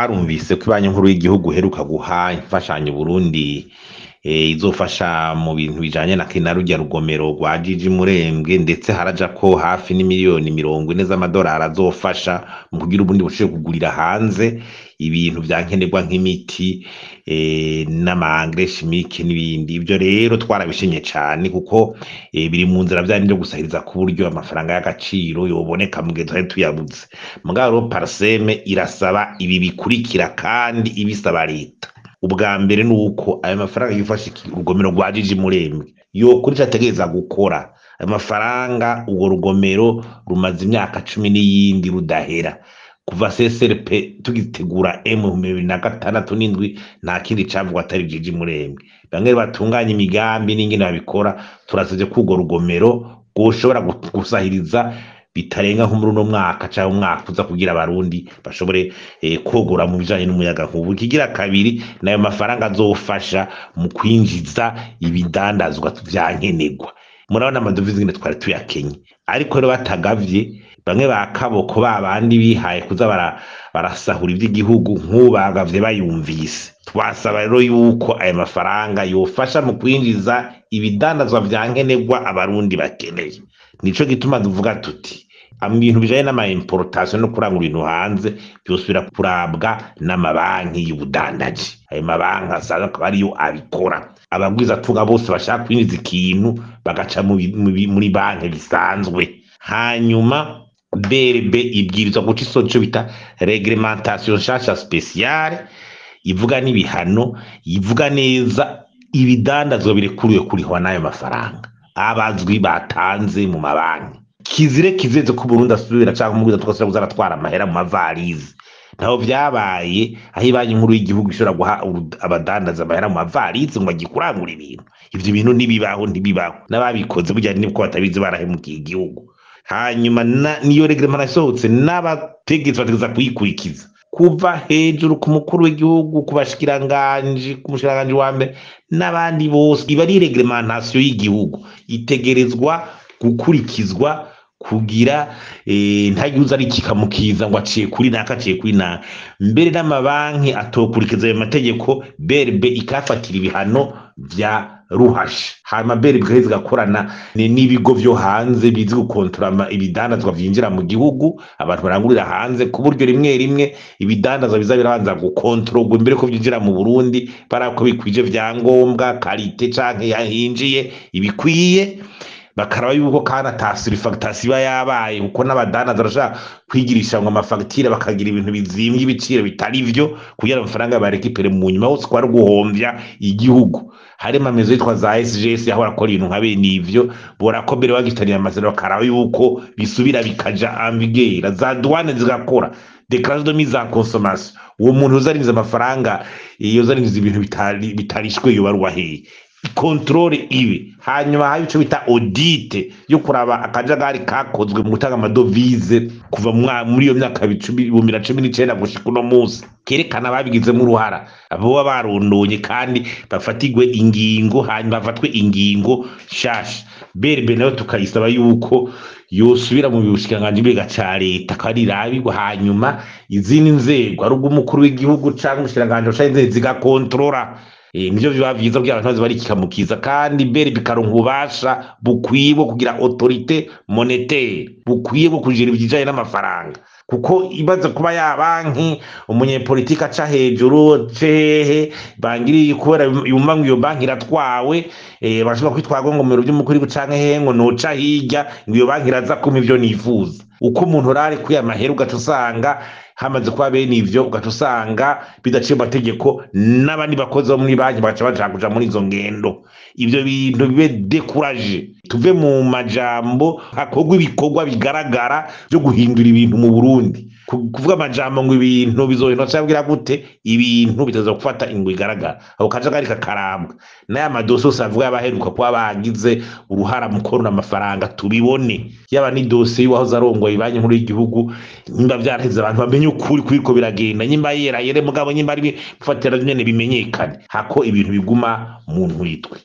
Twarumvise ko Ibanki Nkuru y'igihugu iheruka guha imfashanyo Burundi izofasha mu bintu bijanye na rurya rugomero rwa Jiji Murembwe, ndetse haraja ko hafi n'imiliyoni 40 z'amadolari azofasha mu kugira ubundi bushobore kugurira hanze ibintu vya nkenerwa nk'imiti n'ama engrais chimique n'ibindi. Ivyo rero twarabishimye cane kuko biri mu nzira vya bindi vyo gusahiriza ku buryo amafaranga y'agaciro yoboneka mu gihe twari tuyabuze. Mugabo rero PARCEM irasaba ibi bikurikira kandi ibisaba leta. Ubwa mbere ni uko ayo mafaranga yifasha urugomero rwa Jiji Murembwe yokora ico ategereza gukora. Ayo mafaranga, urwo rugomero rumaze imyaka 10 n'iyindi rudahera. Kuva CSLP tugitegura M 2067, nta kindi cavugwa atari Jiji Murembwe. Bamwe batunganya imigambi n'ingene babikora, turasavye ko urwo rugomero rwoshobora gusahiriza bitarenga nko muri uno mwaka canke umwaka uza, kugira abarundi bashobore kogora mu bijanye n'umuyagankuba. Ikigira kabiri, nayo mafaranga azofasha mu kwinjiza ibidandazwa vya nkenerwa. Murabona amadovize ingene twari tuyakenye, ariko rero batagavye bamwe ba kaboko ba bandi bihaye kuza barasahura ivy'igihugu, nk'ubagavye bayumvise. Twasaba rero yuko ayo mafaranga yofasha mu kwinjiza ibidandazwa vya nkenerwa abarundi bakeneye. Nico gituma tuvuga tuti ibintu bijanye n'ama importation no kurangura ibintu hanze vyosubira kurabwa n'amabanki y'ubudandaji. Ayo mabanki asanzwe akaba ariyo abikora. Abagwizatunga bose bashaka kwinjiza ikintu bagaca muri banki bisanzwe. Hanyuma BRB ibwirizwa guca isoco ico bita réglementation nshasha spéciale, ivuga n'ibihano, ivuga neza ibidandazwa birekuriwe kurihwa n'ayo mafaranga abazwi batanze mu mabanki. Kizire kizeze ko Burundi asubira canke umugwiza tugasubira kuza aratwara amahera mu mavarize. Ntaho vyabaye aho Ibanki Nkuru y'igihugu ishobora guha abadandaza amahera mu mavarize ngo bagiye kurangura ibintu. Ivyo bintu ntibibaho, ntibibaho. N'ababikoze burya niko batabizi, barahemukiye igihugu. Hanyuma niyo règlement yasohotse, n'abategetsi bategereza kuyikurikiza, kuva hejuru ku mukuru w'igihugu, ku bashikiranganji, ku mushikiranganji wa mbere n'abandi bose. Iba ari réglementation y'igihugu, itegerezwa gukurikizwa kugira ntagire uza arikikamukiza ngo aciye kuri naka, aciye kuri naka. Mbere n'amabanki atokurikiza ayo mategeko, BRB ikafatira ibihano vya ruhasha. Hanyuma BRB igaheza igakorana n'ibigo vyo hanze bizi gukontorora ibidandazwa vyinjira mu gihugu, abantu barangurira hanze, ku buryo rimwe rimwe ibidandazwa biza birabanza gukontororwa imbere ko vyinjira mu Burundi, baraba ko bikwije vyangombwa, qualité canke yahinjiye ibikwiye, bakaraba yuko kandi ata surfacturation iba yabaye, kuko n'abadandaza barashaka kwigirisha ngo amafagitire, bakagira ibintu bizimvye, ibiciro bitari vyo, kugira amafaranga barekipere mu nyuma hose kwari guhomvya igihugu. Harimo amazu yitwa za SGS aho barakora ibintu nka bene ivyo, borako mbere bagitaniye amasezerano, bakaraba yuko bisubira bikaja en vigueur, za douane zigakora déclaration de mise en consommation. Uwo muntu uzarinjiza amafaranga, iyo uzarinjiza ibintu bitarishwe, yoba ari uwahehe? Contrôle ibi. Hanyuma hari ico bita audit yo kuraba akajagari kakozwe mu gutanga amadovize kuva muri iyo myaka 2019 gushika uno munsi, kerekana ababigizemo uruhara, abo barondonye, kandi bafatirwe ingingo, hanyuma bafatwe ingingo nshasha. BRB nayo tukayisaba yuko yosubira mu bushikiranganji mbega ca leta karirabirwa, hanyuma izindi nzego, ari ubw'umukuru w'igihugu canke umushikiranganji canke inzego zigakontorora. Nivyo biba vyiza kugira abantu baze barikikamukiza, kandi mbere bikaronka ububasha bukwiye bwo kugira autorité monétaire, bukwiye bwo kujira ibijanye n'amafaranga, kuko imaze kuba ya banki umunyepolitiki aca hejuru cehe bangiriye kubera yumva ngo iyo banki iratwawe, bashobora kwitwarwa ngo mu biro vy'umukuru w'igihugu canke hehe, ngo noca hirya ngo iyo banki iraza kumpa ivyo nifuza. Uko umuntu rari kuya amahera, ugaca usanga hamaze kuba bene ivyo, ugaca usanga bidaciye mu mategeko, n'abandi bakozi bo muri banki bagaca bashaka kuja muri izo ngendo. Ivyo bintu bibe découragé, tuve mu majambo, hakorwa ibikorwa bigaragara vyo guhindura ibintu mu Burundi. Kuvuga amajambo ngo ibintu bizohindura cyangwa gute, ibintu bitaza gufata ingo igaragara, ako kajagari kakarambwa, n'aya madosiye yose avuga y'abaheruka kuba bagize uruhara mu korona amafaranga tubibone, yaba ni dosiye y'uwahoze arongoye Banki Nkuru y'igihugu, nyimba vyaraheze abantu bamenye ukuri kuriko biragenda, nyimba yera yere, mugabo nyimba ari gufatira nyene bimenyekane, hako ibintu biguma mu ntwitwe.